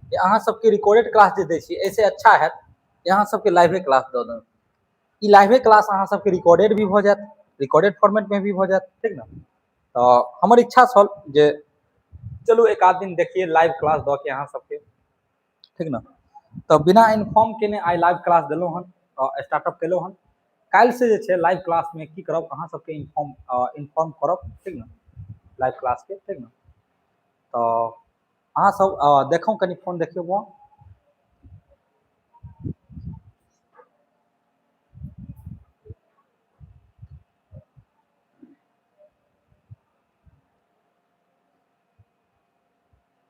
जे अहाँ सबके रिकॉर्डेड क्लास जे दै छी एहिसँ अच्छा हैत जे अहाँ सबके लाइवे क्लास दऽ दू। ई लाइवे क्लास अहाँ सबके रिकॉर्डेड भी भऽ जायत, रिकॉर्डेड फॉर्मेटमे भी भऽ जायत, ठीक ने। तऽ हमर इच्छा छल जे चलू एक आध दिन देखिए लाइव क्लास दऽ के अहाँ सबके, ठीक ने। तऽ बिना इन्फॉर्म केने आइ लाइव क्लास देलहुँ हन, स्टार्टअप केलहुँ हन। काल्हिसँ जे छै लाइव क्लासमे की करब, अहाँ सबके इन्फॉर्म इन्फॉर्म करब, ठीक ने, लाइव क्लासके, ठीक ने। तऽ अहाँ सब देखौ कनि फोन देखियौ बौआ।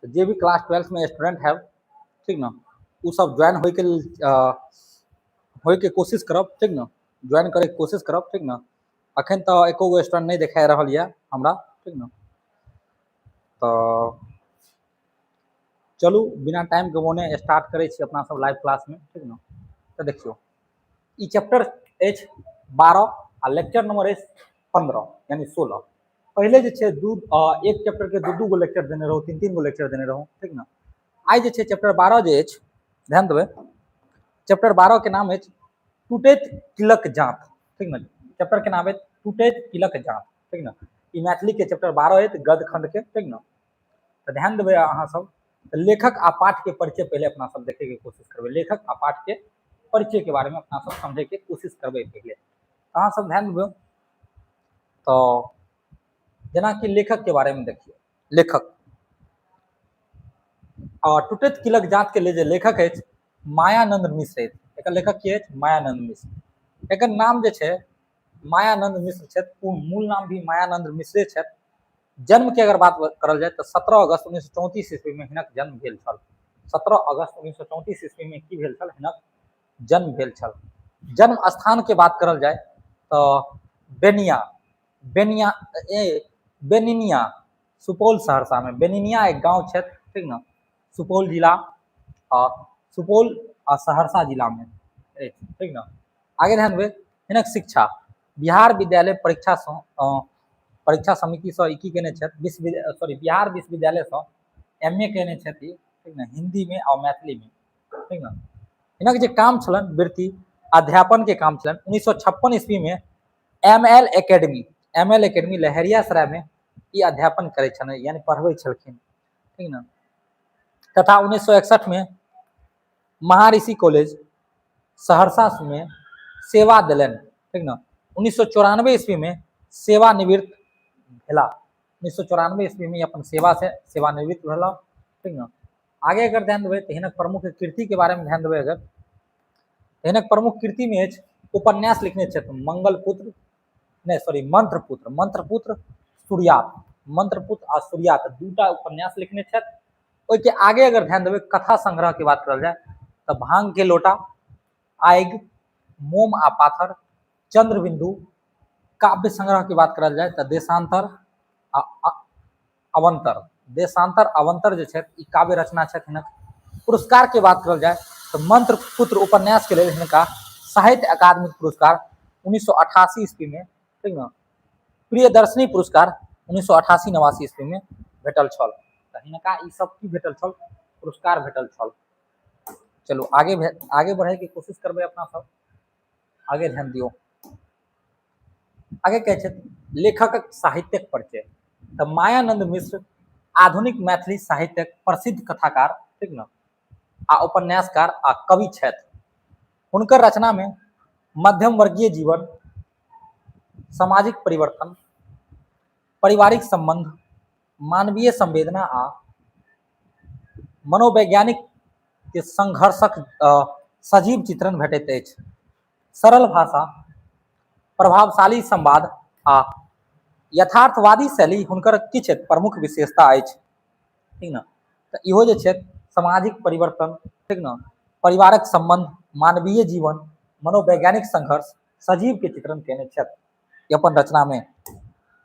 जे भी क्लास ट्वेल्थ में स्टूडेंट है, ठीक ना, उ सब ज्वाइन होइके होइके कोशिश करब, ठीक ना, ज्वाइन करैके कोशिश करब, ठीक ना। अखन तऽ एको गो स्टूडेंट नहि देखाए रहल यऽ हमरा, ठीक ना। तऽ चलू बिना टाइम गवौने स्टार्ट करै छी अपना सब लाइव क्लासमे, ठीक ने। तऽ देखियौ ई चैप्टर अछि 12 आ लेक्चर नंबर अछि 15 यानी 16। पहिले जे छै दू एक चैप्टर के दू दू गो लेक्चर देने रहू, तीन तीन गो लेक्चर देने रहू, ठीक ने। आइ जे छै चैप्टर 12 जे अछि, ध्यान देबै, चैप्टर 12 के नाम अछि टूटैत तिलक जाँत, ठीक ने। चैप्टर के नाम अछि टूटैत तिलक जाँत, ठीक ने। ई मैथिली के चैप्टर 12 अछि गद्य खंड के, ठीक ने। तऽ ध्यान देबै अहाँ सब, तऽ लेखक आ पाठ के परिचय पहिले अपना सब देखे के कोशिश करबै। लेखक आ पाठ के परिचय के बारे में अपना सब समझे के कोशिश करबै पहिले। अहाँ सब ध्यान देबै। तऽ जेनाकि लेखक के बारे में देखियौ, लेखक आ टूटैत किलक जात के लेल जे लेखक अछि मायानंद मिश्र अछि। एकर लेखक के अछि? मायानंद मिश्र। एकर नाम जे छै मायानंद मिश्र छथि, मूल नाम भी मायानंद मिश्रे छथि। जन्म के अगर बात करल जाय तऽ 17 अगस्त 1934 ईस्वी में हिनक जन्म भेल छल। 17 अगस्त 1934 ईस्वी में की भेल छल? हिनक जन्म भेल छल। जन्म स्थान के बात करल जाय तऽ बेनिया, बेनिया ए बेनिनिया, सुपौल सहरसा में बेनिनिया एक गांव छथि, ठीक ने, सुपौल जिला आ सुपौल आ सहरसा जिला में अछि, ठीक ने। आगे ध्यान देबै, हिनक शिक्षा बिहार विद्यालय परीक्षा सँ परीक्षा समिति सँ ई की केने छथि? विश्वविद्यालय, सॉरी, बिहार विश्वविद्यालय सँ एम ए केने छथि, ठीक ने, हिंदी में और मैथिली में, ठीक ने। हिनक जे काम छलनि वृत्ति अध्यापन के काम छलनि। 1956 ईस्वी में M L academy, M L academy Laheriasarai में ई अध्यापन करै छलनि, यानी पढ़बै छलखिन, ठीक ने। तथा 1961 में महर्षि कॉलेज सहरसा में सेवा देलनि, ठीक ने। 1994 ईस्वी में सेवानिवृत्त भेला। 1994 ईस्वी में अपन सेवा से सेवानिवृत्त भेला, ठीक ने। आगे अगर ध्यान देबै तऽ हिनक प्रमुख कृति के बारे में ध्यान देबै अगर, हिनक प्रमुख कृति में अछि उपन्यास लिखने छथि मंगलपुत्र, नहीं सॉरी, मंत्रपुत्र, मंत्रपुत्र सूर्यात, मंत्रपुत्र आ सूर्यात दूटा उपन्यास लिखने छथि। ओहिके आगे अगर ध्यान देबै कथा संग्रह के बात करल जाय तऽ भांग के लोटा, आगि, मोम आ पाथर, चंद्रबिंदु, काव्य संग्रह के बात करल जाय तऽ देशांतर आ अवंतर, देशांतर अवंतर जे छथि ई काव्य रचना छथि हिनक। पुरस्कार के बात करल जाय तऽ मंत्रपुत्र उपन्यास के लेल हिनका साहित्य अकादमी पुरस्कार 1988 ईस्वी में, ठीक ने, प्रियदर्शनी पुरस्कार 1988-89 ईस्वी में भेटल छल। तऽ हिनका ई सब की भेटल छल? पुरस्कार भेटल छल। चलू आगे आगे बढ़े के कोशिश करबै अपना सब। आगे ध्यान दियौ, आगे कहै छथि लेखकक साहित्यक परिचय। तऽ मायानंद मिश्र आधुनिक मैथिली साहित्यक प्रसिद्ध कथाकार, ठीक ने, आ उपन्यासकार आ कवि छथि। हुनकर रचना में मध्यम वर्गीय जीवन, सामाजिक परिवर्तन, पारिवारिक संबंध, मानवीय संवेदना आ मनोवैज्ञानिक के संघर्षक सजीव चित्रण भेटैत अछि। सरल भाषा, प्रभावशाली संवाद आ यथार्थवादी शैली हुनकर किछु प्रमुख विशेषता अछि, ठीक ने। तऽ इहो जे छथि सामाजिक परिवर्तन, ठीक ने, परिवारक संबंध, मानवीय जीवन, मनोवैज्ञानिक संघर्ष सजीव के चित्रण केने छथि अपन रचना में।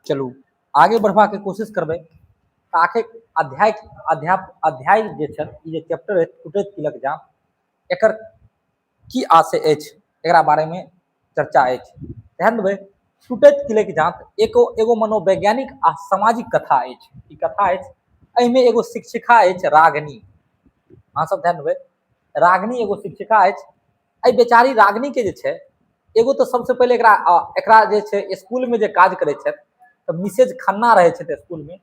चलू आगे बढ़बाके कोशिश करबै। तऽ आखिर अध्याय अध्याप अध्याय जे छथि, ई जे चैप्टर अछि टूटैत तिलक जाम, एकर की आशय अछि, एकरा बारेमे चर्चा अछि। ध्यान देबै, टूटैत किलक जाँत एगो एगो मनोवैज्ञानिक आ सामाजिक कथा अछि। ई कथा अछि, एहिमे एगो शिक्षिका अछि रागिनी, अहाँ सब ध्यान देबै, रागिनी एगो शिक्षिका अछि। एहि बेचारी रागिनी के जे छै एगो तऽ सबसे पहिले एकरा एकरा जे छै स्कूल में जे काज करै छथि तऽ मिसेज खन्ना रहै छथि स्कूल में,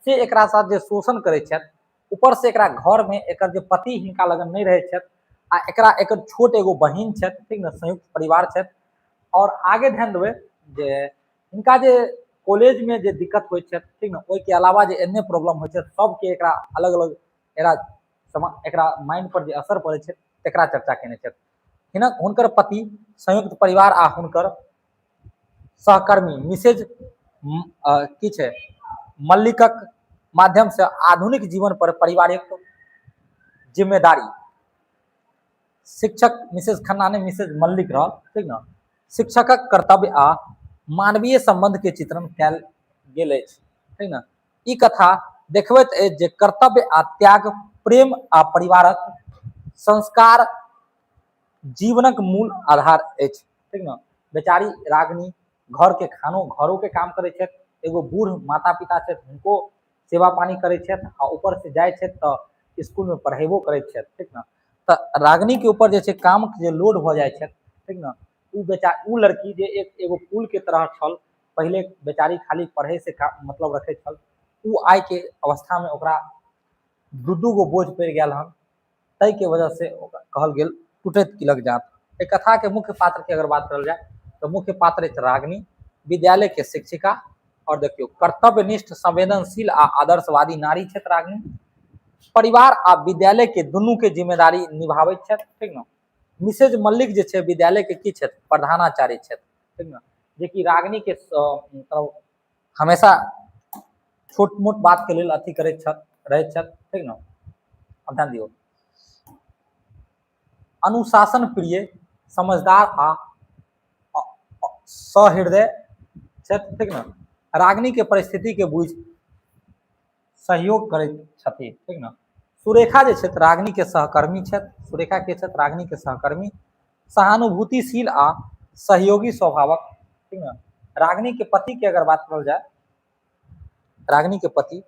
से एकरा साथ जे शोषण करै छथि। ऊपर से एकरा घर में एकर जे पति हिनका लगन नहि रहै छथि आ एकरा एकर छोट एगो बहिन छथि, ठीक ने, संयुक्त परिवार छथि। और आगे ध्यान देबै जे हिनका जे कॉलेज में जे दिक्कत होइ छथि, ठीक ने, ओहिके अलावा जे एन्ने प्रॉब्लम होइ छथि, सबके एकरा अलग अलग एकरा एकरा माइंड पर जे असर पड़ै छै तकरा चर्चा केने छथि। हिनक हुनकर पति संयुक्त परिवार आ हुनकर सहकर्मी मिसेज की छै मल्लिकक माध्यम से आधुनिक जीवन पर पारिवारिक जिम्मेदारी शिक्षक मिसेज खन्ना ने मिसेज मल्लिक रहल, ठीक ने, शिक्षकक कर्तव्य आ मानवीय संबंध के चित्रण कयल गेल अछि, ठीक ने। ई कथा देखबैत अछि जे कर्तव्य आ त्याग, प्रेम आ परिवारक संस्कार जीवनक मूल आधार अछि, ठीक ने। बेचारी रागिनी घर के खानो घरों के काम करै छथि, एगो बूढ़ माता पिता छथि हुनको सेवा पानी करै छथि आ ऊपर से जाइ छथि तऽ स्कूल में पढ़ेबो करै छथि, ठीक ने। तऽ रागिनी के ऊपर जे छै काम के जे लोड भऽ जाइ छथि, ठीक ने, उ बेचा उ लड़की जे एक एगो पुल के तरह छल, पहिले बेचारी खाली पढ़े से मतलब रखै छल, उ आइ के अवस्था में ओकरा दू दू गो बोझ पड़ि गेल हन, ताहि के वजह से ओकरा कहल गेल टूटैत किलक जात। एहि कथा के मुख्य पात्र के अगर बात करल जाय तऽ मुख्य पात्र अछि रागिनी, विद्यालय के शिक्षिका, और देखियौ कर्तव्यनिष्ठ, संवेदनशील आ आदर्शवादी नारी छथि रागिनी। परिवार आ विद्यालय के दुनू के जिम्मेदारी निभाबैत छथि, ठीक ने। मिसेज मल्लिक जे छै विद्यालय के की छथि, प्रधानाचार्य छथि, ठीक ने, जेकि रागिनी के मतलब हमेशा छोट मोट बात के लेल अथी करैत छथि, रहैत छथि, ठीक ने। अब ध्यान दियौ, अनुशासन प्रिय, समझदार आ सहृदय छथि, ठीक ने। रागिनी के परिस्थिति के बुझि सहयोग करैत छथि, ठीक ने। सुरेखा जे छथि रागिनी के सहकर्मी छथि, सुरेखा के छथि रागिनी के सहकर्मी, सहानुभूतिशील आ सहयोगी स्वभावक, ठीक ने। रागिनी के पति के अगर बात करल जाय, रागिनी के पति,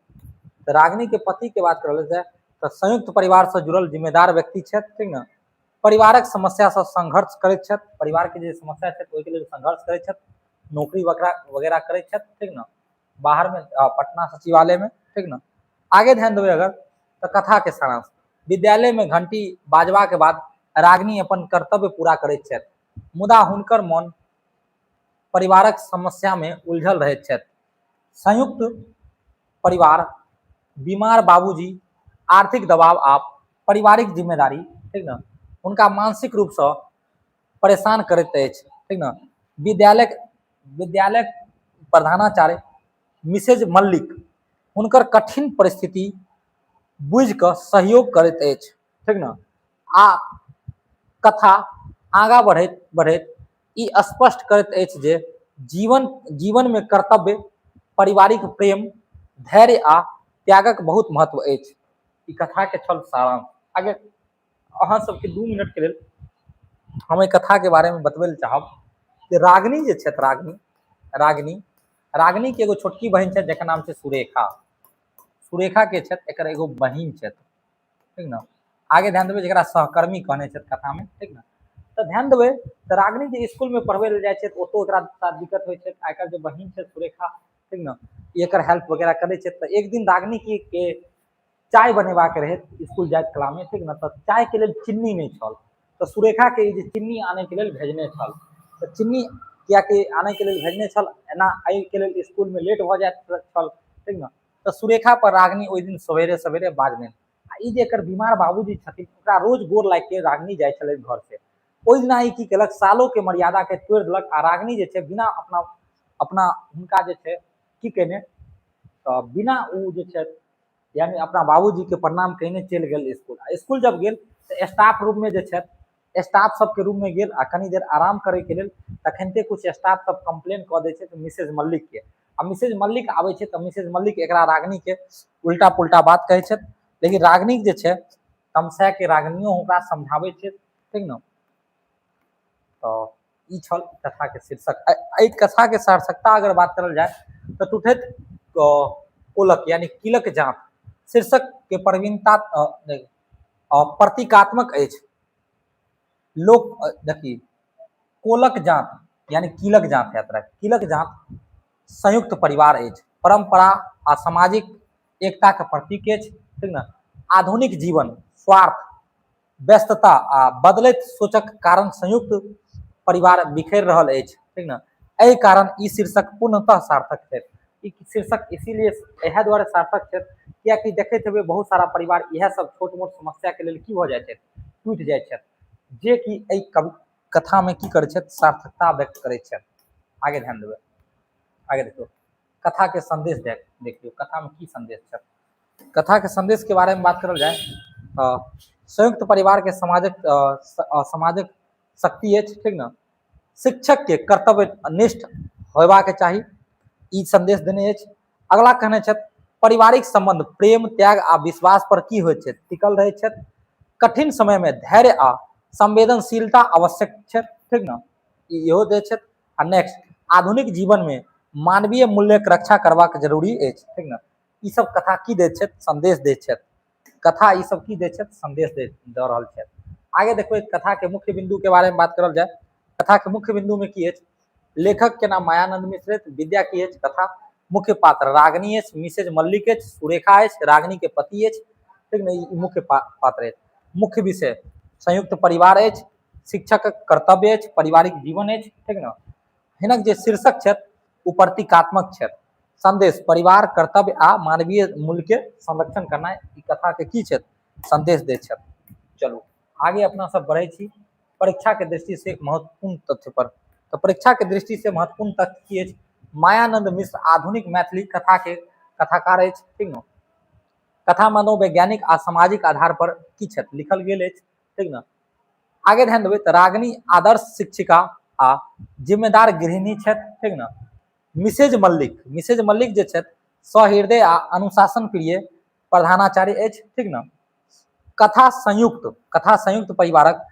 तऽ रागिनी के पति के बात करल जाय तऽ संयुक्त परिवार से जुड़ल जिम्मेदार व्यक्ति छथि, ठीक ने। परिवारक समस्या से संघर्ष करैत छथि, परिवार के जे समस्या छथि ओहिके लेल संघर्ष करैत छथि, नौकरी वगैरह करैत छथि, ठीक ने, बाहर में पटना सचिवालय में, ठीक ने। आगे ध्यान देबै अगर तऽ कथा के सारांश, विद्यालय में घंटी बाजबा के बाद रागिनी अपन कर्तव्य पूरा करैत छथि, मुदा हुनकर मन परिवारक समस्या में उलझल रहैत छथि। संयुक्त परिवार, बीमार बाबूजी, आर्थिक दबाव आ पारिवारिक जिम्मेदारी, ठीक ने, हुनका मानसिक रूप से परेशान करैत अछि, ठीक ने। विद्यालय विद्यालय प्रधानाचार्य मिसेज मल्लिक हुनकर कठिन परिस्थिति बुझि कऽ सहयोग करैत अछि, ठीक ने। आ कथा आगाँ बढ़ैत बढ़ैत ई स्पष्ट करैत अछि जे जीवन जीवन में कर्तव्य, पारिवारिक प्रेम, धैर्य आ त्यागक बहुत महत्व अछि। ई कथा के छल सारांश। आगे अहाँ सबके 2 मिनट के लेल हम एहि कथा के बारे में बतबै लए चाहब जे रागिनी जे छथि, रागिनी रागिनी रागिनी के एगो छोटकी बहिन छथि जकर नाम छै सुरेखा। सुरेखा के छथि एकर एगो बहिन छथि, ठीक ने। आगे ध्यान देबै जकरा सहकर्मी कहने छथि कथा में, ठीक ने। तऽ ध्यान देबै तऽ रागिनी जे स्कूल में पढ़बै लए जाइ छै तऽ ओतौ एकरा साथ दिक्कत होइ छै, आ एकर जे बहिन छै सुरेखा, ठीक ने, एकर हेल्प वगैरह करै छै। तऽ एक दिन रागिनी के चाय बनेबाक रहै स्कूल जाइत कला में, ठीक ने, तऽ चाय के लेल चिन्नी नहि छल, तऽ सुरेखा के जे चिन्नी आनै के लेल भेजने छल, तऽ चिन्नी कियाकि आनै के लेल भेजने छल, एना एहि के लेल स्कूल में लेट भऽ जाइत छल, ठीक ने। तऽ सुरेखा पर रागिनी ओहि दिन सवेरे सवेरे बाजलनि, आ ई जे एकर बीमार बाबूजी छथिन ओकरा रोज गोर लागि के रागिनी जाइ छलै घर से। ओहि दिना ई की केलक, सालो के मर्यादा के तोड़ि देलक आ रागिनी जे छै बिना अपना अपना हुनका जे छै की केने, तऽ बिना ओ जे छै यानी अपना बाबूजी के प्रणाम केने चलि गेल स्कूल। आ स्कूल जब गेल तऽ स्टाफ रूम में जे छथि स्टाफ सबके रूम में गेल आ कनी देर आराम करे के लेल, तखनते कुछ स्टाफ सब कंप्लेन कऽ दै छै मिसेज मल्लिक के। आ मिसेज मल्लिक आबै छै तऽ मिसेज मल्लिक एकरा रागिनी के उल्टा पुल्टा बात कहै छथि, लेकिन रागिनी जे छै तमसा के रागिनियो ओकरा समझाबै छै, ठीक ने। तऽ ई छल कथा के शीर्षक। एहि कथा के सार्थकता अगर बात करल जाय तऽ टूटैत कोलक यानी कीलक जाँत शीर्षक के प्रवीणता, प्रतीकात्मक अछि। लोक देखी कोलक जात यानी कीलक जात यात्रा, कीलक जात संयुक्त परिवार अछि, परंपरा आ सामाजिक एकता के प्रतीक अछि, ठीक ने। आधुनिक जीवन स्वार्थ, व्यस्तता आ बदलैत सोचक कारण संयुक्त परिवार बिखरि रहल अछि, ठीक ने। एहि कारण ई शीर्षक पूर्णतः सार्थक छै। ई शीर्षक इसीलिए इएह दुआरे सार्थक छै कियाकि देखैत हेबै बहुत सारा परिवार इएह सब छोट मोट समस्या के लेल की भऽ जाइ छै, टूटि जाइ छथि, जे कि एहि कथामे की करै छथि, सार्थकता व्यक्त करै छथि। आगे ध्यान देबै, आगे देखियौ कथा के संदेश देखियौ कथा में की संदेश छै। कथा के संदेश के बारे में बात करल जाय तऽ संयुक्त परिवार के समाजक शक्ति अछि, ठीक ने। शिक्षक के कर्तव्य निष्ठ होयबाक चाही, ई संदेश देने अछि। अगला कहने छथि पारिवारिक संबंध प्रेम, त्याग आ विश्वास पर की होइत छै, टिकल रहै छथि। कठिन समय में धैर्य आ संवेदनशीलता आवश्यक छै, ठीक ने, इहो दै छथि। आ नेक्स्ट, आधुनिक जीवन में मानवीय मूल्यक रक्षा करबाक जरूरी अछि, ठीक ने। ई सब कथा की दैत छथि, संदेश दैत छथि। कथा ई सब की दैत छथि, संदेश दऽ रहल छथि। आगे देखबै कथा के मुख्य बिंदु के बारे में बात करल जाय, कथा के मुख्य बिंदु में की अछि, लेखक के नाम मायानंद मिश्र अछि, विद्या की अछि कथा, मुख्य पात्र रागिनी अछि, मिसेज मल्लिक अछि, सुरेखा अछि, रागिनी के पति अछि, ठीक ने, ई मुख्य पात्र अछि। मुख्य विषय संयुक्त परिवार अछि, शिक्षक कर्तव्य अछि, पारिवारिक जीवन अछि, ठीक ने। हिनक जे शीर्षक छथि ओ प्रतीकात्मक छथि। संदेश परिवार, कर्तव्य आ मानवीय मूल्य के संरक्षण करनाइ ई कथा के की छथि, संदेश दै छथि। चलू आगे अपना सब बढ़ै छी परीक्षा के दृष्टि से महत्वपूर्ण तथ्य पर। तऽ परीक्षा के दृष्टि से महत्वपूर्ण तथ्य की अछि, मायानंद मिश्र आधुनिक मैथिली कथा के कथाकार अछि, ठीक ने। कथा मनोवैज्ञानिक आ सामाजिक आधार पर की छथि, लिखल गेल अछि, ठीक ने। आगे ध्यान देबै तऽ रागिनी आदर्श शिक्षिका आ जिम्मेदार गृहिणी छथि, ठीक ने। मिसेज मल्लिक, मिसेज मल्लिक जे छथि सहृदय आ अनुशासन प्रिय प्रधानाचार्य अछि, ठीक ने। कथा संयुक्त परिवारक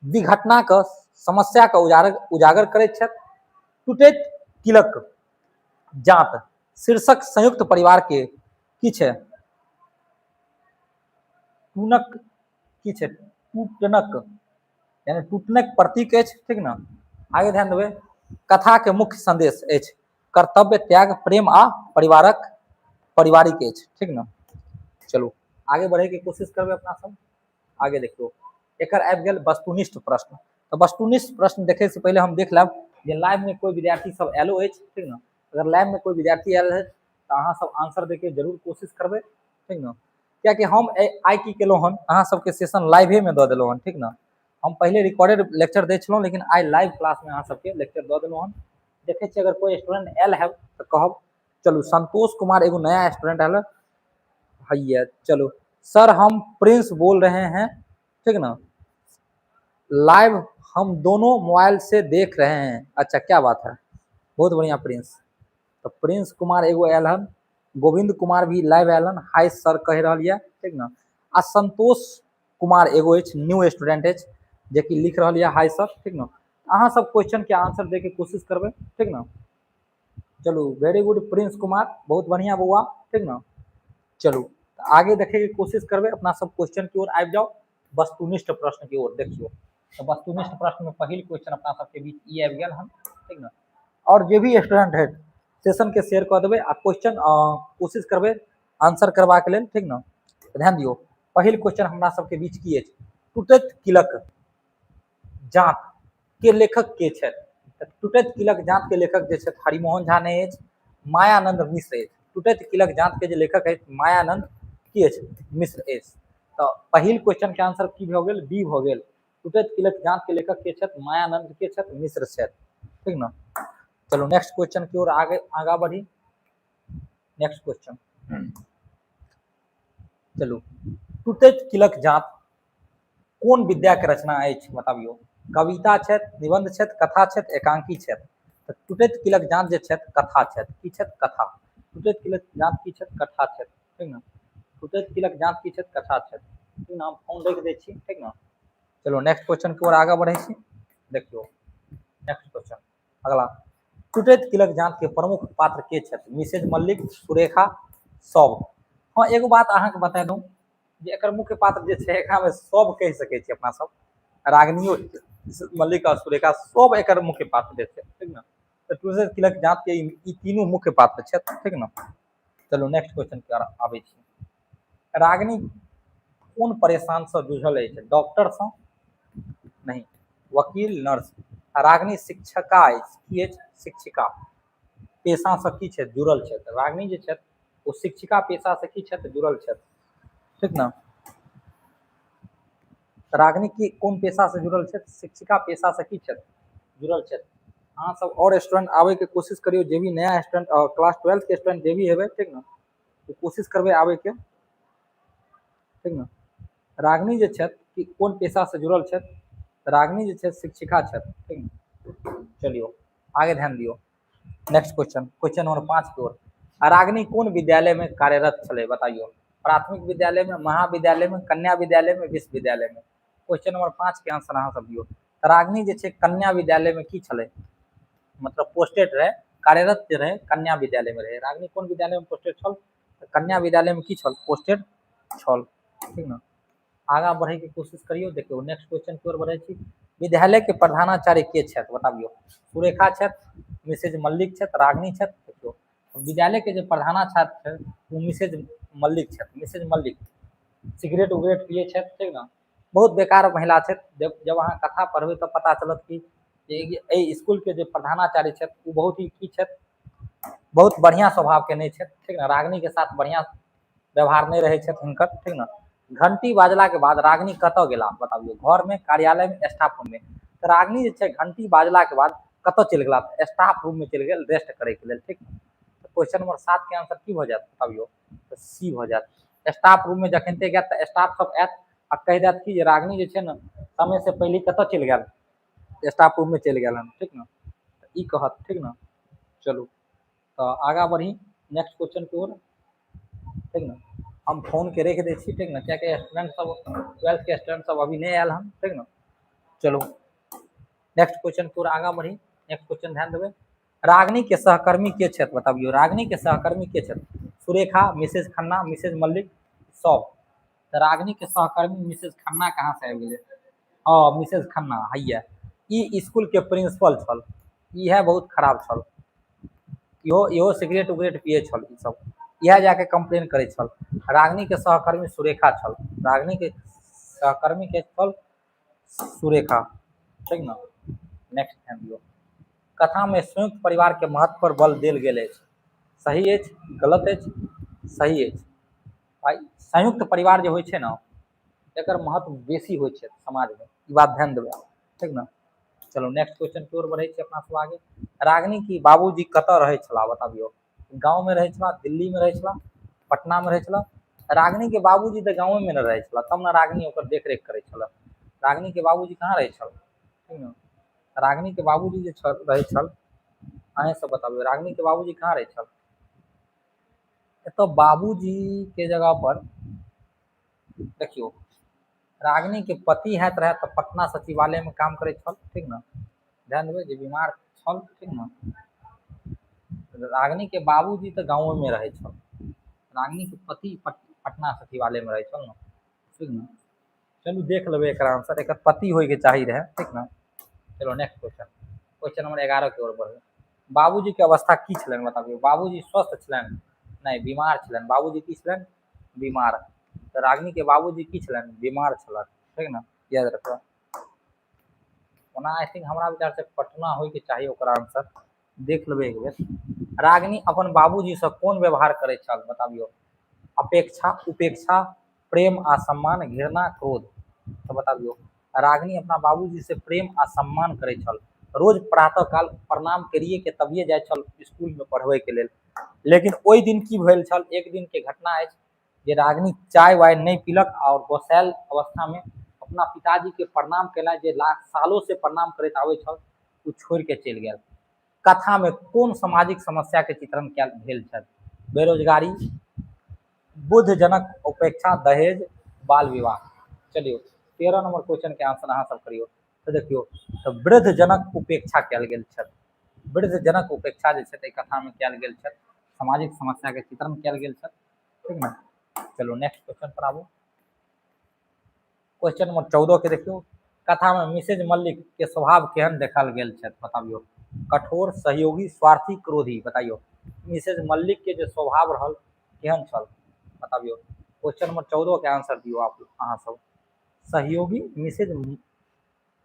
विघटनाक समस्या के उजागर करैत छथि। टूटैत किलक जात शीर्षक संयुक्त परिवार के की छै, टूनक की छै, टूटनक यानी टूटनक प्रतीक अछि, ठीक ने। आगे ध्यान देबै कथा के मुख्य संदेश अछि कर्तव्य, त्याग, प्रेम आ पारिवारिक अछि, ठीक ने। चलू आगे बढ़े के कोशिश करबै अपना सब। आगे देखियौ एकर आबि गेल वस्तुनिष्ठ प्रश्न। तऽ वस्तुनिष्ठ प्रश्न देखे से पहिले हम देख लेब जे लाइव में कोई विद्यार्थी सब आयलो अछि, ठीक ने। अगर लाइव में कोई विद्यार्थी आयल है तऽ अहाँ सब आंसर दे के जरूर कोशिश करबै, ठीक ने। कियाकि हम आइ की केलहुँ हन, अहाँ सबके सेशन लाइवे में दऽ देलहुँ हन, ठीक ने। हम पहिले रिकॉर्डेड लेक्चर दै छलहुँ, लेकिन आइ लाइव क्लास में अहाँ सबके लेक्चर दऽ देलहुँ हन। देखै छियै अगर कोई स्टूडेंट आयल है तऽ कहब। चलू संतोष कुमार एगो नया स्टूडेंट आयल हैया। चलू सर हम प्रिंस बोल रहे हैं, ठीक ना। लाइव हम दोनों मोबाइल से देख रहे हैं। अच्छा क्या बात है, बहुत बढ़िया प्रिंस। तो प्रिंस कुमार एगो आयल हन, गोविंद कुमार भी लाइव आयल हन, हाय सर कहि रहल यऽ, ठीक ना। आ संतोष कुमार एगो अछि न्यू स्टूडेंट अछि जेकि लिख रहल यऽ हाय सर, ठीक ना। अहाँ सब क्वेश्चन के आंसर दे के कोशिश करबै, ठीक ना। चलू वेरी गुड प्रिंस कुमार, बहुत बढ़िया बौआ, ठीक ना। चलू आगे देखे के कोशिश करबै अपना सब क्वेश्चन की ओर आबि जाओ, वस्तुनिष्ठ प्रश्न की ओर। देखियौ तऽ वस्तुनिष्ठ प्रश्न में पहिल क्वेश्चन अपना सबके बीच ई आबि गेल हन, ठीक ना। और जे भी स्टूडेंट है सेशन के शेयर कऽ देबै आ क्वेश्चन कोशिश करबै आंसर करबाक लेल, ठीक ना। ध्यान दियौ पहिल क्वेश्चन हमरा सबके बीच की अछि, टूटैत किलक जात के लेखक के छथि। तऽ टूटैत किलक जात के लेखक जे छथि हरिमोहन झा नहि अछि, मायानंद मिश्र अछि। टूटैत किलक जात के जे लेखक अछि मायानंद की अछि, मिश्र अछि। तऽ पहिल क्वेश्चन के आंसर की भऽ गेल, बी भऽ गेल। टूटैत किलक जात के लेखक के छथि, मायानंद के छथि, मिश्र छथि, ठीक ना। चलू नेक्स्ट क्वेश्चन की ओर आगे आगा बढ़ी। नेक्स्ट क्वेश्चन, चलू टूटैत किलक जात कोन विद्या के रचना अछि बताबियौ। कविता छथि, निबंध छथि, कथा छथि, एकांकी छथि। तऽ टूटैत किलक जात जे छथि कथा छथि, की छथि, कथा। टूटैत किलक जात की छथि, कथा छथि, ठीक ना। टूटैत किलक जात की छथि, कथा छथि, ठीक ना। हम फोन रखि दै छी, ठीक ना। चलू नेक्स्ट क्वेश्चन की ओर आगाँ बढ़ै छी। देखियौ नेक्स्ट क्वेश्चन अगला, टूटैत किलक जात के प्रमुख पात्र के छथि, मिसेज मल्लिक, सुरेखा, सब। हाँ एगो बात अहाँके बता दूं जे एकर मुख्य पात्र जे छै, एकरामे सब कहि सकै छी अपना सब, रागिनियो, मल्लिक आ सुरेखा सब एकर मुख्य पात्र जे छै, ठीक ने? तऽ तुलसी तिलक जात के ई तीनू मुख्य पात्र छथि, ठीक ने? चलू, नेक्स्ट क्वेश्चन के आबै छी। रागिनी कोन परेशानसँ जूझल अछि? डॉक्टरसँ नहि, वकील, नर्स। रागिनी शिक्षिका अछि। की अछि? शिक्षिका पेशासँ की छथि? जुड़ल छथि। रागिनी जे छथि, ओ शिक्षिका पेशासँ की छथि? जुड़ल छथि, ठीक ने? रागिनी की कोन पेशासँ जुड़ल छथि? शिक्षिका पेशासँ की छथि? जुड़ल छथि। अहाँ सब आओर स्टूडेंट आबैके कोशिश करियौ। जे भी नया स्टूडेंट, क्लास 12th के स्टूडेंट जे भी हेबै, ठीक ने, ओ कोशिश करबै आबैके, ठीक ने? रागिनी जे छथि कि कोन पेशासँ जुड़ल छथि? रागिनी जे छथि, शिक्षिका छथि, ठीक ने? चलियौ, आगे ध्यान दियौ। नेक्स्ट क्वेश्चन, क्वेश्चन नंबर 5 के ओर। रागिनी कोन विद्यालय में कार्यरत छलै, बताइयो। प्राथमिक विद्यालय में, महाविद्यालय में, कन्या विद्यालय में, विश्वविद्यालय में। क्वेश्चन नंबर 5 के आंसर अहाँ सब दियौ। रागिनी जे छै, कन्या विद्यालय में की छलै? मतलब पोस्टेड रहे, कार्यरत जे रहे, कन्या विद्यालय में रहे। रागिनी कोन विद्यालय में पोस्टेड छल? कन्या विद्यालय में की छल? पोस्टेड छल, ठीक ने? आगाँ बढ़ैके कोशिश करियौ। देखियौ, नेक्स्ट क्वेश्चन की ओर बढ़ै छी। विद्यालय के प्रधानाचार्य के छथि, बताबियौ। सुरेखा छथि, मिसेज मल्लिक छथि, रागिनी छथि। देखियौ, विद्यालय के जे प्रधानाचार्य छथि, ओ मिसेज मल्लिक छथि। मिसेज मल्लिक सिगरेट उगरेट पिए छथि, ठीक ने? बहुत बेकार महिला छथि। जब जब अहाँ कथा पढ़बै तऽ पता चलत कि एहि स्कूलके जे प्रधानाचार्य छथि, ओ बहुत ही की छथि? बहुत बढ़िआँ स्वभावके नहि छथि, ठीक ने? रागिनीके साथ बढ़िआँ व्यवहार नहि रहै छथि हुनकर, ठीक ने? घंटी बाजलाके बाद रागिनी कतऽ गेला, बताबियौ। घरमे, कार्यालयमे, स्टाफ रूममे। तऽ रागिनी जे छै, घंटी बाजलाके बाद कतऽ चलि गेला? स्टाफ रूममे चलि गेल रेस्ट करैके लेल, ठीक ने? तऽ क्वेश्चन नंबर 7 के आंसर की भऽ जायत, बताबियौ। तऽ सी भऽ जायत। स्टाफ रूममे जखनिते जायत तऽ स्टाफ सब आयत आ कहि देत कि जे रागिनी जे छै ने, समय से पहिले कतऽ चलि गेल? स्टाफ रूममे चलि गेल हन, ठीक ने? ई कहत, ठीक ने? चलू तऽ आगाँ बढ़ी नेक्स्ट क्वेश्चन के ओर, ठीक ने? हम फोनके राखि दै छी, ठीक ने? कियाकि स्टूडेंट सब, 12th के स्टूडेंट सब अभी नहि आयल हन, ठीक ने? चलू, नेक्स्ट क्वेश्चन के ओर आगाँ बढ़ी। नेक्स्ट क्वेश्चन ध्यान देबै। रागिनी के सहकर्मी के छथि, बताबियौ। रागिनी के सहकर्मी के छथि? सुरेखा, मिसेज खन्ना, मिसेज मल्लिक, सब। तऽ रागिनी के सहकर्मी मिसेज खन्ना कहाँ से आबि गेलै? हँ, मिसेज खन्ना हैया ई स्कूल के प्रिंसिपल छल। इएह बहुत खराब छल। इहो इहो सिगरेट उगरेट पिए छल ई सब। इएह जाके कंप्लेन करै छल। रागिनी के सहकर्मी सुरेखा छल। रागिनी के सहकर्मी के छल? सुरेखा, ठीक ने? नेक्स्ट ध्यान दियौ। कथामे संयुक्त परिवार के महत्व पर बल देल गेल अछि। सही अछि, गलत अछि? सही अछि। भाइ, संयुक्त परिवार जे होइ छै ने, एकर महत्व बेसी होइ छै समाजमे। ई बात ध्यान देबै, ठीक ने? चलू, नेक्स्ट क्वेश्चन की ओर बढ़ै छी अपना सब आगे। रागिनी की बाबूजी कतऽ रहै छलाह, बताबियौ। गाँवमे रहै छलाह, दिल्लीमे रहै छलाह, पटनामे रहै छलाह। रागिनी के बाबूजी तऽ गाँवेमे ने रहै छलाह, तब ने रागिनी ओकर देखरेख करै छलै। रागिनी के बाबूजी कहाँ रहै छल, ठीक ने? रागिनी के बाबूजी जे छल, रहै छल, अहें सब बताबियौ, रागिनी के बाबूजी कहाँ रहै छल? एतऽ बाबूजी के जगह पर देखियौ, रागिनी के पति हैत रहै तऽ पटना सचिवालय में काम करै छल, ठीक ने? ध्यान देबै जे बीमार छल, ठीक ने? रागिनी के बाबूजी तऽ गाँवे में रहै छल। रागिनी के पति पटना सचिवालय में रहै छल ने, ठीक ने? चलू, देख लेबै एकर आंसर। एकर पति होइके चाही रहै, ठीक ने? चलो, नेक्स्ट क्वेश्चन, क्वेश्चन नंबर 11 के ओर बढ़बै। बाबूजी के अवस्था की छलनि, बताबियौ। बाबूजी स्वस्थ छलनि? नहि, बीमार छलनि। बाबूजी की छलनि? बीमार। तऽ रागिनी के बाबूजी की छलनि? बीमार छलनि, ठीक ने? याद रखबै। ओना I think हमरा विचार से पटना होइके चाही ओकर आंसर। देख लेबै एक बेर। रागिनी अपन बाबूजी से कोन व्यवहार करै छल, बताबियौ। अपेक्षा, उपेक्षा, प्रेम आ सम्मान, घृणा, क्रोध। तऽ बताबियौ, रागिनी अपना बाबूजी से प्रेम आ सम्मान करै छल। रोज प्रातः काल प्रणाम करिए के तभिए जाइ छल स्कूलमे पढ़बैके लेल। लेकिन ओहि दिन की भेल छल? एक दिन के घटना अछि जे रागिनी चाय वाय नहि पीलक आओर गोसायल अवस्थामे अपना पिताजी के प्रणाम केनाइ, जे लाख सालों से प्रणाम करैत आबै छल, ओ छोड़ि के चलि गेल। कथामे कोन सामाजिक समस्या के चित्रण कयल भेल छल? बेरोजगारी, बुद्धजनक उपेक्षा, दहेज, बाल विवाह। चलियौ, 13 नंबर क्वेश्चन के आंसर अहाँ सब करियौ। तऽ देखियौ, तऽ वृद्धजनक उपेक्षा कयल गेल छल। वृद्धजनक उपेक्षा जे छै, एहि कथामे कयल गेल छल। सामाजिक समस्या के चित्रण कयल गेल छल, ठीक ने? चलू, नेक्स्ट क्वेश्चन पर आबू। क्वेश्चन नंबर 14 के देखियौ, कथा में मिसेज मल्लिक के स्वभाव केहन देखल गेल छथि? बताबियौ। कठोर, सहयोगी, स्वार्थी, क्रोधी। बताइयो मिसेज मल्लिक के जे स्वभाव रहल केहन छल? बताबियौ। क्वेश्चन नंबर 14 के आंसर दियौ आप अहाँ सब। सहयोगी मिसेज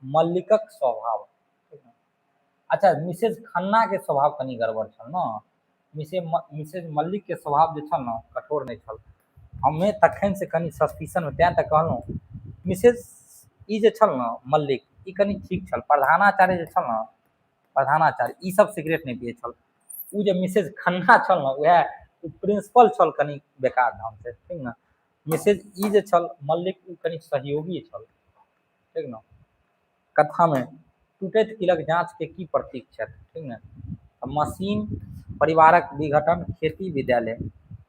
मल्लिकक स्वभाव। अच्छा, मिसेज खन्ना के स्वभाव कनि गड़बड़ छल ने। मिसेज मल्लिक के स्वभाव जे छल ने कठोर नहि छल। हमे तखन से कनि सस्पिशन में तें तऽ कहलहुँ मिसेज ई जे छल ने मल्लिक ई कनि ठीक छल। प्रधानाचार्य जे छल ने, प्रधानाचार्य ई सब सिगरेट नहि पियै छल। ओ जे मिसेज खन्ना छल ने वएह ओ प्रिंसिपल छल कनि बेकार ढंग से, ठीक ने। मिसेज ई जे छल मल्लिक ओ कनि सहयोगी छल, ठीक ने। कथामे टूटैत कीलक जाँचके की प्रतीक छथि? ठीक ने, मशीन, परिवारक विघटन, खेती, विद्यालय।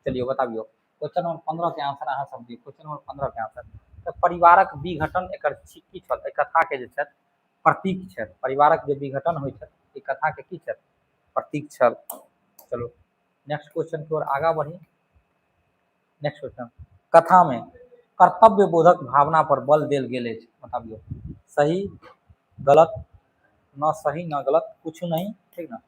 चलियौ बताबियौ। क्वेश्चन नंबर 15 के आंसर अहाँ सब दियौ। क्वेश्चन नंबर 15 के आंसर तऽ परिवारक विघटन एकर की छल? एहि कथाके जे छथि प्रतीक छथि। परिवारक जे विघटन होइ छथि ई कथाके की छथि? प्रतीक छल। चलू नेक्स्ट क्वेश्चन की ओर आगाँ बढ़ी। नेक्स्ट क्वेश्चन, कथामे कर्तव्य बोधक भावना पर बल देल गेल अछि। बताबियौ। सही, गलत, न सही न गलत, कुछ नहीं, ठीक ना।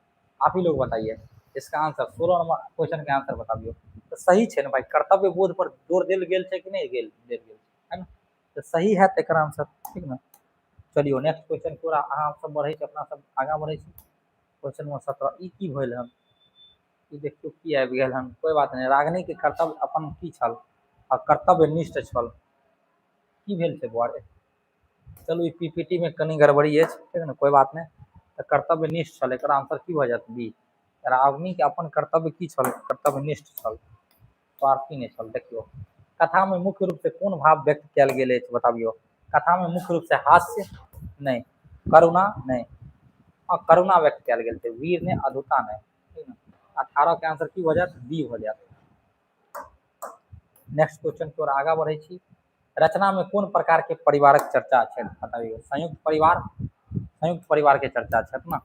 आप ही लोग बताइए इसका आंसर। 16 नंबर क्वेश्चन के आंसर बताबियौ। तऽ सही छै ने भाई, कर्तव्य बोध पर जोर देल गेल छै कि नहि गेल देल गेल छै, है ना? तऽ सही है एकर आंसर, ठीक ना। चलियौ नेक्स्ट क्वेश्चन पूरा अहाँ सब बढ़ै छी, अपना सब आगाँ बढ़ै छी। क्वेश्चन नंबर 17, ई की भेल हन? ई देखियौ की आबि गेल हन। कोइ बात नहि। रागिनी के कर्तव्य अपन की छल? आ कर्तव्यनिष्ठ छल। की भेल छै बौआ रे? चलू ई पीपीटी में कनि गड़बड़ी अछि, ठीक ने, कोइ बात नहि। तऽ कर्तव्यनिष्ठ छल, एकर आंसर की भऽ जायत? बी। रागिनी के अपन कर्तव्य की छल? कर्तव्यनिष्ठ छल, स्वार्थी नहि छल। देखियौ कथा में मुख्य रूप से कोन भाव व्यक्त कयल गेल अछि? बताबियौ। कथा में मुख्य रूप से हास्य नहि, करुणा नहि, हँ करुणा व्यक्त कयल गेल छै, वीर नहि, अधूता नहि, ठीक ने। 18 के आंसर की भऽ जायत? बी भऽ जायत। नेक्स्ट क्वेश्चन की ओर आगाँ बढ़ै छी। रचना में कोन प्रकार के परिवारक चर्चा छै? बताबियौ। संयुक्त परिवार, संयुक्त परिवार के चर्चा छै ने,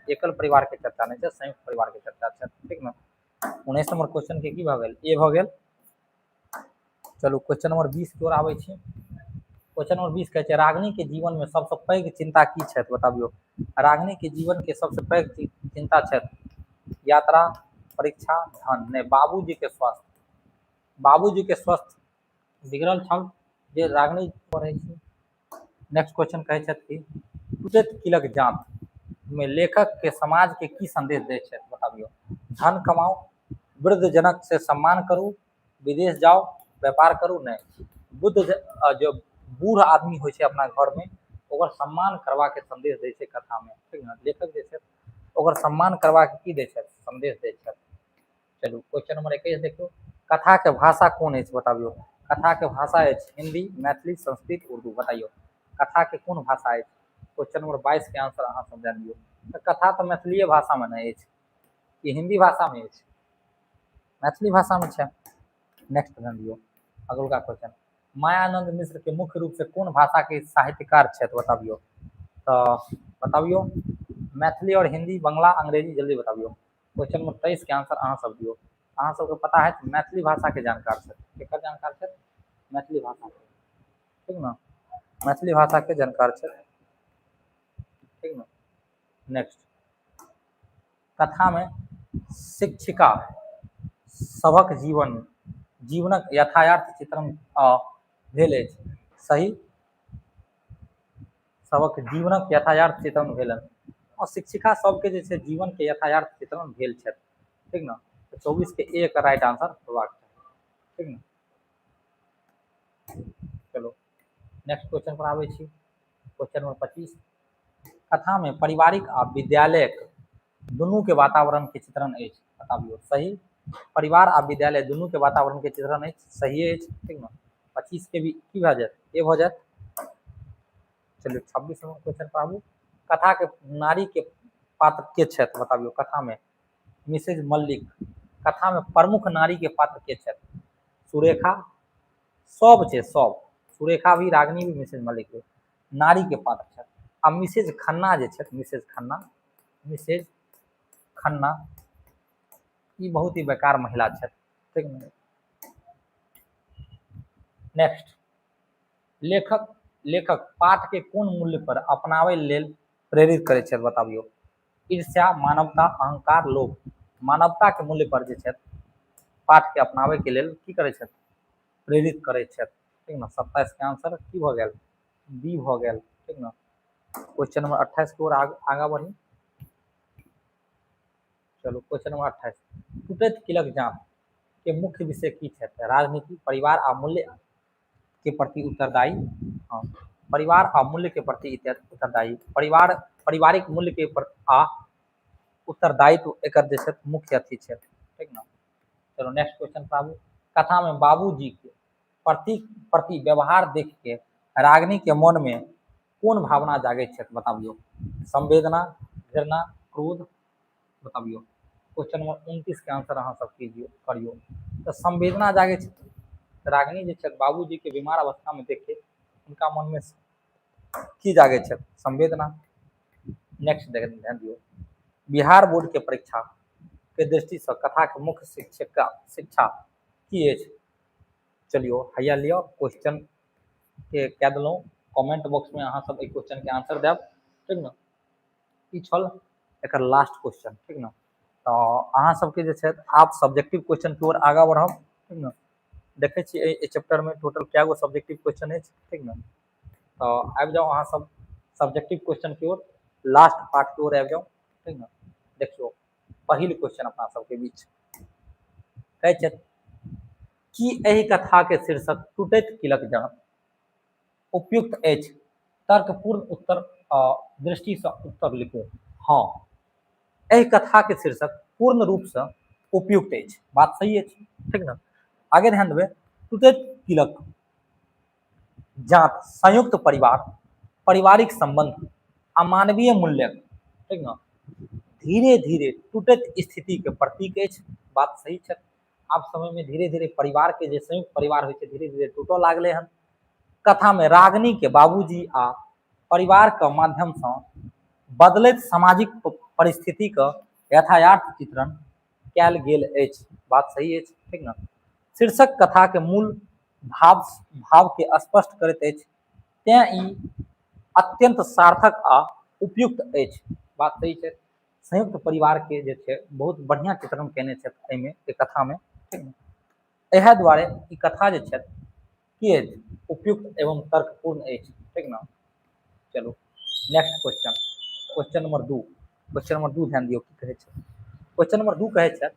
एकल परिवार के चर्चा नहि छै, संयुक्त परिवार के चर्चा छै, ठीक ने। 19 नंबर क्वेश्चन के की भऽ गेल? ए भऽ गेल। चलू क्वेश्चन नंबर 20 की ओर आबै छी। क्वेश्चन नंबर 20 कहै छै रागिनी के जीवन में सबसँ पैघ चिंता की छथि? बताबियौ। रागिनी के जीवन के सबसँ पैघ चिंता छथि यात्रा, परीक्षा, धन, नहि, बाबूजी के स्वास्थ्य। बाबूजी के स्वास्थ्य बिगड़ल छल जे रागिनी पढ़ै छी। नेक्स्ट क्वेश्चन कहै छथि कि टूटैत कीलक जाँत में लेखक के समाज के की संदेश दै छथि? बताबियौ। धन कमाउ, वृद्ध जनक से सम्मान करू, विदेश जाउ, व्यापार करू, नहि, बुद्ध जो बूढ़ आदमी होइ छै अपना घरमे ओकर सम्मान करबाके संदेश दै छै कथामे, ठीक ने। लेखक जे छै ओकर सम्मान करबाके की दै छथि? संदेश दै छथि। चलू क्वेश्चन नंबर 21 देखियौ। कथा के भाषा कोन अछि? बताबियौ। कथा के भाषा अछि हिंदी, मैथिली, संस्कृत, उर्दू। बताइयो कथा के कोन भाषा अछि? क्वेश्चन नंबर 22 के आंसर अहाँ सब जान लियौ। तऽ कथा तऽ मैथिलीए भाषामे नहि अछि कि हिंदी भाषामे अछि? मैथिली भाषामे छै। नेक्स्ट ध्यान दियौ अगुलका क्वेश्चन, मायानंद मिश्र के मुख्य रूप से कोन भाषा के साहित्यकार छथि? बताबियौ। तऽ बताबियौ मैथिली और हिंदी, बंगला, अंग्रेजी, जल्दी बताबियौ। क्वेश्चन नंबर 23 के आंसर अहाँ सब दियौ। अहाँ सबके पता है मैथिली भाषा के जानकार छथि। केकर जानकार छथि? मैथिली भाषा के, ठीक ने, मैथिली भाषा के जानकार छथि, ठीक ने। नेक्स्ट, कथा में शिक्षिका सभक जीवनक यथार्थ चित्रण भेल अछि। सही, सभक जीवनक यथार्थ चित्रण भेल और शिक्षिका सबके जे छै जीवन के यथार्थ चित्रण भेल छथि, ठीक ने। तऽ 24 के एक राइट आंसर होबाक चाही, ठीक ने। चलो नेक्स्ट क्वेश्चन पर आबै छी। क्वेश्चन नंबर 25, कथा में पारिवारिक आ विद्यालयक दुनू के वातावरण के चित्रण अछि। बताबियौ। सही, परिवार आ विद्यालय दुनू के वातावरण के चित्रण अछि, सही अछि, ठीक ने। 25 के भी की भऽ जायत? ए भऽ जायत। चलिए 26 नंबर क्वेश्चन पर आबू। कथा के नारी के पात्र के छथि? बताबियौ। कथा में मिसेज मल्लिक, कथा में प्रमुख नारी के पात्र के छथि? सुरेखा, सब छै, सब, सुरेखा भी, रागिनी भी, मिसेज मल्लिक भी नारी के पात्र छथि। आ मिसेज खन्ना जे छथि, मिसेज खन्ना, मिसेज खन्ना ई बहुत ही बेकार महिला छथि, ठीक ने। नेक्स्ट, लेखक लेखक पाठ के कोन मूल्य पर अपनाबै लेल प्रेरित करै छथि? बताबियौ। ईर्ष्या, मानवता, अहंकार, लोभ। मानवता के मूल्य पर जे छथि पाठ के अपनाबै के लेल की करै छथि? प्रेरित करै छथि। ठीक ने? 27 के आंसर की भऽ गेल? बी भऽ गेल। ठीक ने? क्वेश्चन नंबर 28 के ओर आगाँ बढ़ी। चलू, क्वेश्चन नंबर 28। टूटैत किलक जाँत के मुख्य विषय की छथि? राजनीति, परिवार आ मूल्य के प्रति उत्तरदायी। हँ, परिवार आ मूल्य के प्रति उत्तरदायी। परिवार, पारिवारिक मूल्य के आ उत्तरदायित्व एकर जे छै मुख्य अथी छै। ठीक ने? चलो, नेक्स्ट क्वेश्चन पर आबू। कथा में बाबूजी के प्रति प्रति व्यवहार देख के रागिनी के मन में कोन भावना जागे छै? बताबियौ। संवेदना, घृणा, क्रोध। बताबियौ। क्वेश्चन नंबर 29 के आंसर अहाँ सब कीजिए, करियौ। तऽ संवेदना जागे छै। रागिनी जे छै बाबूजी के बीमार अवस्था में देख के हुनका मन में की जागे छै? संवेदना। नेक्स्ट देख, ध्यान दियौ। बिहार बोर्ड के परीक्षा के दृष्टिसँ कथा के मुख्य शिक्षक शिक्षा की अछि? चलियौ, हैया लिअ, क्वेश्चन के कए देलहुँ। कमेंट बॉक्स में अहाँ सब एहि क्वेश्चन के आंसर देब। ठीक ने? ई छल एकर लास्ट क्वेश्चन। ठीक ने? तऽ अहाँ सबके जे छै आब सब्जेक्टिव क्वेश्चन के ओर आगाँ बढ़ब। ठीक ने? देखै छी, एहि चैप्टर में टोटल कए गो सब्जेक्टिव क्वेश्चन अछि। ठीक ने? तऽ आबि जाउ अहाँ सब सब्जेक्टिव क्वेश्चन के ओर, लास्ट पार्ट के ओर आबि जाउ। ठीक ने? देखियौ, पहिल क्वेश्चन अपना सबके बीच कहै छै कि एहि कथा के शीर्षक टूटैत किलक जाँत उपयुक्त अछि? तर्कपूर्ण उत्तर दृष्टिसँ उत्तर लिखू। हँ, एहि कथा के शीर्षक पूर्ण रूपसँ उपयुक्त अछि। बात सही अछि। ठीक ने? आगे ध्यान देबै। टूटैत किलक जाँत संयुक्त परिवार, पारिवारिक संबंध आ मानवीय मूल्यक, ठीक ने, धीरे धीरे टूटैत स्थिति के प्रतीक अछि। बात सही छै। आब समय में धीरे धीरे परिवार के जे संयुक्त परिवार होइ छै, धीरे धीरे टूटऽ लागलै हन। कथा में रागिनी के बाबूजी आ परिवार के माध्यम सँ बदलैत सामाजिक परिस्थिति के यथार्थ चित्रण कयल गेल अछि। बात सही अछि। ठीक ने? शीर्षक कथा के मूल भाव भाव के स्पष्ट करैत अछि, तें ई अत्यंत सार्थक आ उपयुक्त अछि। बात सही छै। संयुक्त परिवार के जे छै बहुत बढ़िया चित्रण केने छथि एहिमे, एहि कथामे। ठीक ने? इएह दुआरे ई कथा जे छथि की अछि? उपयुक्त एवं तर्कपूर्ण अछि। ठीक ने? चलू, next question, question number 2। Question number 2 ध्यान दियौ, की कहै छै। क्वेश्चन नंबर 2 कहै छै,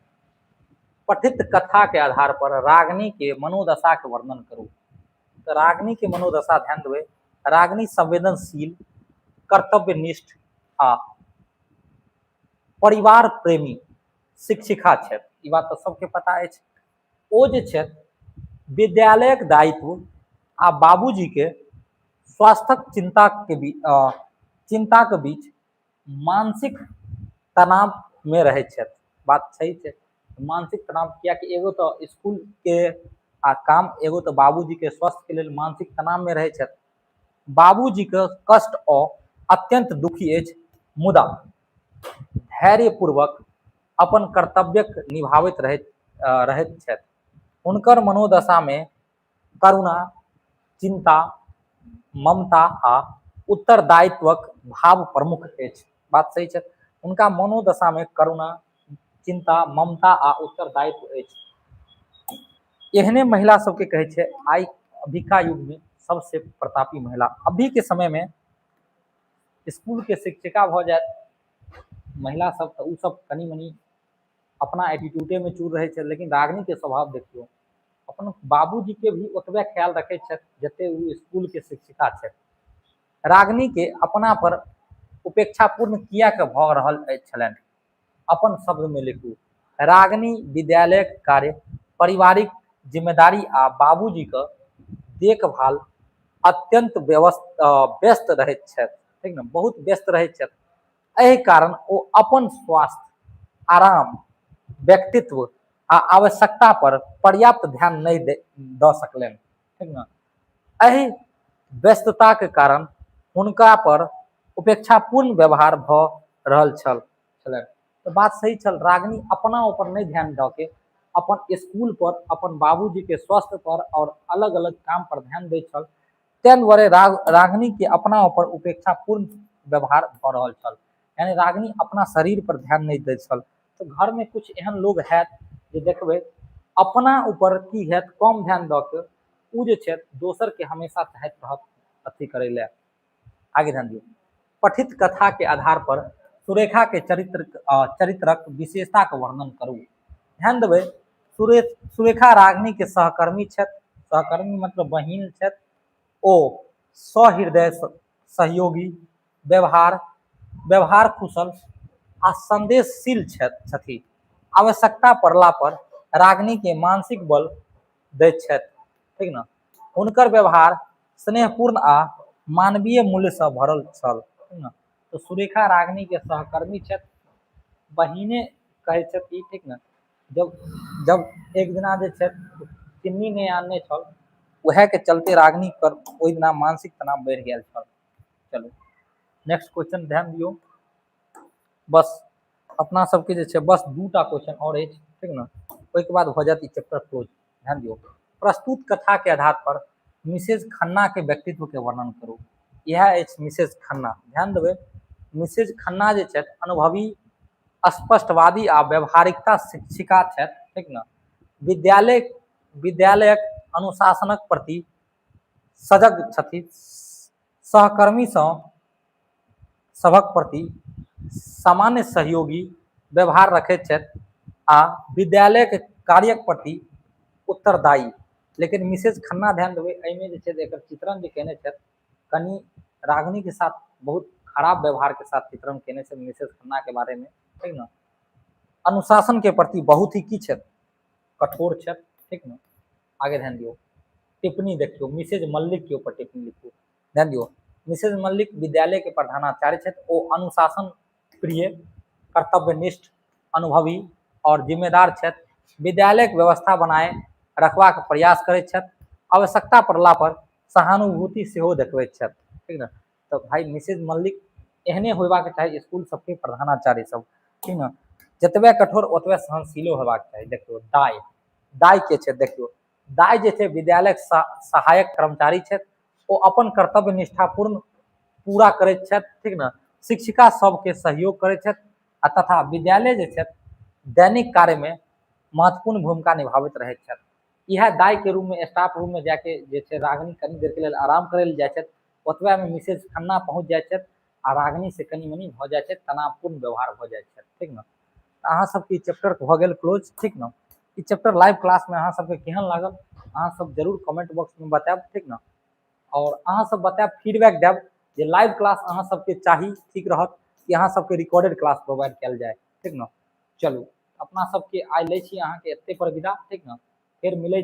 पठित कथा के आधार पर रागिनी के मनोदशा के वर्णन करू। तऽ रागिनी के मनोदशा ध्यान देबै। रागिनी संवेदनशील, कर्तव्यनिष्ठ आ परिवार प्रेमी शिक्षिका छथि। ई बात तऽ सबके पता अछि। ओ जे छथि विद्यालयक दायित्व आ बाबूजी के स्वास्थ्यक चिंताके बीच मानसिक तनावमे रहैत छथि। बात सही छै। मानसिक तनाव, कियाकि एगो तऽ इसकुलके आ काम, एगो तऽ बाबूजीके स्वास्थ्यके लेल मानसिक तनावमे रहै छथि। बाबूजीके कष्ट ओ अत्यंत दुखी अछि, मुदा धैर्यपूर्वक अपन कर्तव्यक निभाबैत रहैत रहैत छथि। हुनकर मनोदशामे करुणा, चिंता, ममता आ उत्तरदायित्वक भाव प्रमुख अछि। बात सही छै। हुनका मनोदशामे करुणा, चिंता, ममता आ उत्तरदायित्व अछि। एहने महिला सबके कहै छै आइ अभिका युगमे सबसे प्रतापी महिला। अभीके समयमे स्कूलके शिक्षिका भऽ जायत महिला सब तऽ ओ सब कनि मनि अपना एटीट्यूडेमे चूर रहै छै, लेकिन रागिनीके स्वभाव देखियौ, अपन बाबूजीके भी ओतबे ख्याल रखै छथि जते ओ स्कूलके शिक्षिका छथि। रागिनीके अपना पर उपेक्षापूर्ण किएक भऽ रहल छलनि? अपन शब्दमे लिखू। रागिनी विद्यालयक कार्य, पारिवारिक जिम्मेदारी आ बाबूजीके देखभाल अत्यंत व्यवस्थ व्यस्त रहैत छथि। ठीक ने? बहुत व्यस्त रहैत छथि। एहि कारण ओ अपन स्वास्थ्य, आराम, व्यक्तित्व आ आवश्यकता पर पर्याप्त ध्यान नहि दऽ सकलनि। ठीक ने? एहि व्यस्तताके कारण हुनका पर उपेक्षापूर्ण व्यवहार भऽ रहल छलनि। तऽ बात सही छल। रागिनी अपना ऊपर नहि ध्यान दऽ के अपन स्कूल पर, अपन बाबूजी के स्वास्थ्य पर और अलग अलग काम पर ध्यान दै छल। ताहि दुआरे रागिनी के अपना ऊपर उपेक्षापूर्ण व्यवहार भऽ रहल छल। यानी रागिनी अपना शरीर पर ध्यान नहि दैत छल। तऽ घरमे किछु एहन लोग हैत जे देखबै अपना ऊपर की हैत कम ध्यान दऽ के ओ जे छै दोसरके हमेशा चाहैत रहत अथी करै लए। आगे ध्यान दियौ, पठित कथा के आधार पर सुरेखा के चरित्रक विशेषता के वर्णन करू। ध्यान देबै, सुरेखा रागिनी के सहकर्मी छथि, सहकर्मी मतलब बहिन छथि। ओ सहृदय, सहयोगी, व्यवहार कुशल आ संदेशशील छथि। आवश्यकता पड़ला पर रागिनी के मानसिक बल दैत छथि, ठीक ने। हुनकर व्यवहार स्नेहपूर्ण आ मानवीय मूल्यसँ भरल छल, ठीक ने। तऽ सुरेखा रागिनी के सहकर्मी छथि, बहिने कहै छथि, ठीक ने। जब जब एक दिना जे छथि चिन्नी नहि आनने छल, उएह के चलते रागिनी पर ओहि दिना मानसिक तनाव बढ़ि गेल छल। चलू नेक्स्ट क्वेश्चन ध्यान दियौ। बस अपना सबके जे छै बस दूटा क्वेश्चन आओर अछि, ठीक ने। ओहिके बाद भऽ जायत ई चैप्टर क्लोज। ध्यान दियौ, प्रस्तुत कथा के आधार पर मिसेज खन्ना के व्यक्तित्व के वर्णन करू। इएह अछि मिसेज खन्ना। ध्यान देबै, मिसेज खन्ना जे छथि अनुभवी, स्पष्टवादी आ व्यवहारिकता शिक्षिका छथि, ठीक ने। विद्यालयक अनुशासनक प्रति सजग छथि, सहकर्मीसँ सभक प्रति सामान्य सहयोगी व्यवहार रखैत छथि आ विद्यालयक कार्यक प्रति उत्तरदायी। लेकिन मिसेज खन्ना ध्यान देबै, एहिमे जे छै एकर चित्रण जे केने छथि कनि रागिनी के साथ बहुत खराब व्यवहार के साथ चित्रण केने छथि मिसेज खन्ना के बारे में, ठीक ने। अनुशासन के प्रति बहुत ही की छथि, कठोर छथि, ठीक ने। आगे ध्यान दियौ, टिप्पणी देखियौ, मिसेज मल्लिक के ऊपर टिप्पणी लिखू। ध्यान दियौ, मिसेज मल्लिक विद्यालय के प्रधानाचार्य छथि। ओ अनुशासन प्रिय, कर्तव्यनिष्ठ, अनुभवी और जिम्मेदार छथि। विद्यालयक व्यवस्था बनाए रखबाक प्रयास करैत छथि। आवश्यकता पड़ला पर सहानुभूति सेहो देखबैत छथि, ठीक ने। तऽ भाई मिसेज मल्लिक एहने होयबाक चाही स्कूल सबके प्रधानाचार्य सब, ठीक ने। जतबे कठोर ओतबे सहनशीलो होयबाक चाही। देखियौ दाइ, दाइ के छै, देखियौ दाइ जे छै विद्यालयक सहायक कर्मचारी छथि। ओ अपन कर्तव्य निष्ठापूर्ण पूरा करैत छथि, ठीक ने। शिक्षिका सबके सहयोग करैत छथि आ तथा विद्यालय जे छथि दैनिक कार्यमे महत्वपूर्ण भूमिका निभाबैत रहैत छथि। इएह दाइ के रूम में, स्टाफ रूम में जाके जे छै रागिनी कनी देर के लेल आराम करै लए जाइ छथि, ओतबे में मिसेज खन्ना पहुँच जाइ छथि आ रागिनी से कनी मनी भऽ जाइ छै तनावपूर्ण व्यवहार भऽ जाइ छथि, ठीक ने। तऽ अहाँ सबके ई चैप्टर भऽ गेल क्लोज, ठीक ने। ई चैप्टर लाइव क्लास में अहाँ सबके केहन लागल अहाँ सब जरूर कमेंट बॉक्स में बतायब, ठीक ने। और अहाँ सब बतायब, फीडबैक देब जे लाइव क्लास अहाँ सबके चाही, ठीक रहत कि अहाँ सबके रिकॉर्डेड क्लास प्रोवाइड कयल जाय, ठीक ने। चलू अपना सबके आइ लै छी अहाँके एते पर विदा, ठीक ने। फेर मिलै छी।